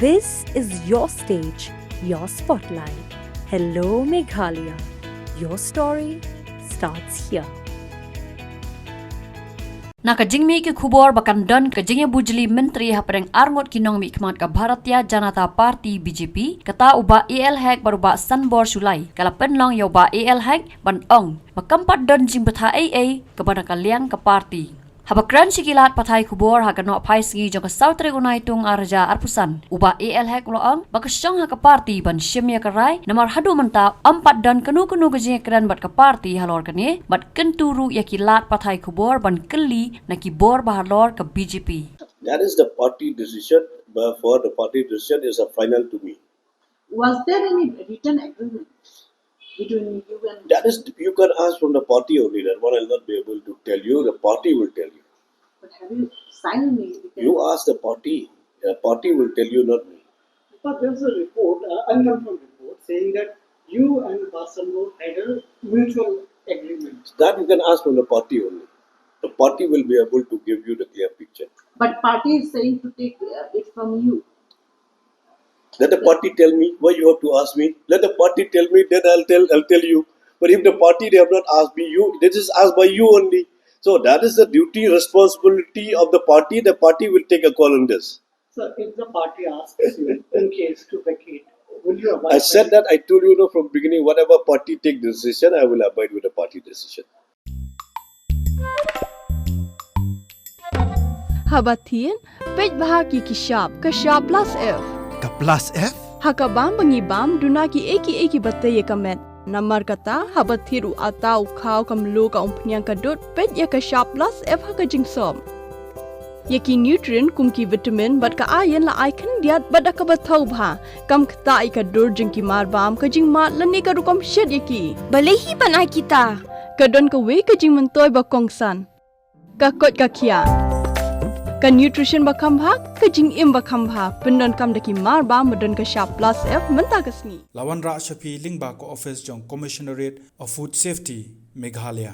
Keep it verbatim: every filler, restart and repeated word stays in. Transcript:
This is your stage, your spotlight. Hello Meghalaya. Your story starts here. Na ka jingmih ki khubor ba kan don ka jingïabujli myntri hapdeng arngut ki nongmihkhmat ka Bharatiya Janata Party B J P, kata u Bah A L Hek bad u Bah Sanbor Shullai, ka la pynlong ïa u Bah A L Hek ban ong ba kam pat don jingbthah ei ei kaba na ka liang ka party. Haba kren sha ki lad pathai khubor ha ka nohphaisngi jong ka saw tarik u Naitung ar hajar arphew san, u Bah A L Hek u la ong ba ka shong ha ka party ban shim ïa ka rai, namar haduh mynta ym pat don kano kano ka jingïakren bad ka party halor kane, bad kyntu ruh ïa ki lad pathai khubor ban kylli na ki bor ba halor ka B J P. That is the party decision, but for the party decision is a final to me. Was there any written agreement between you and That is, you can ask from the party only. That one I'll not be able to tell you. The party will tell you. But have you signed any written You ask the party. The party will tell you, not me. But there's a report, uh, unconfirmed report, saying that you and Bah Sanbor had a mutual agreement. That you can ask from the party only. The party will be able to give you the clear picture. But party is saying to take, uh, it from you. Let the party tell me. Why you have to ask me? Let the party tell me, then I'll tell, I'll tell you. But if the party, they have not asked me, you, this is asked by you only. So that is the duty, responsibility of the party. The party will take a call on this. Sir, if the party asks you in case to vacate, will you abide I said by that, I told you, you know, from beginning, whatever party take decision, I will abide with the party decision. Haba thied, peit bha ki ki shap, ka shap plus F. Ka plus F? Ha ka bam ba ngi bam, duna ki ei ki ei kiba tei ïa ka met. Namar kata, haba thied u atta, u khaw, ka mluh, ka umphniang, ka dud, peit ïa ka shap plus F ha ka jingsop. Ïa ki nutrient kum ki vitamin bad ka iron la ai khyndiat bad da kaba thaw bha. Kam ktah ïa ka dur jong ki marbam, ka jingmad lane ka rukom shet ïa ki. Balei hi ban ai kita? Ka don kawei ka jingmyntoi ba kongsan. Ka koit ka khiah. Ka nutrition ba kham bha, ka jingim ba kham bha. Pyndonkam da ki marbam ba don ka shap plus F mynta ka sngi. La wanrah sha phi lyngba ka office jong Commissionerate of Food Safety, Meghalaya.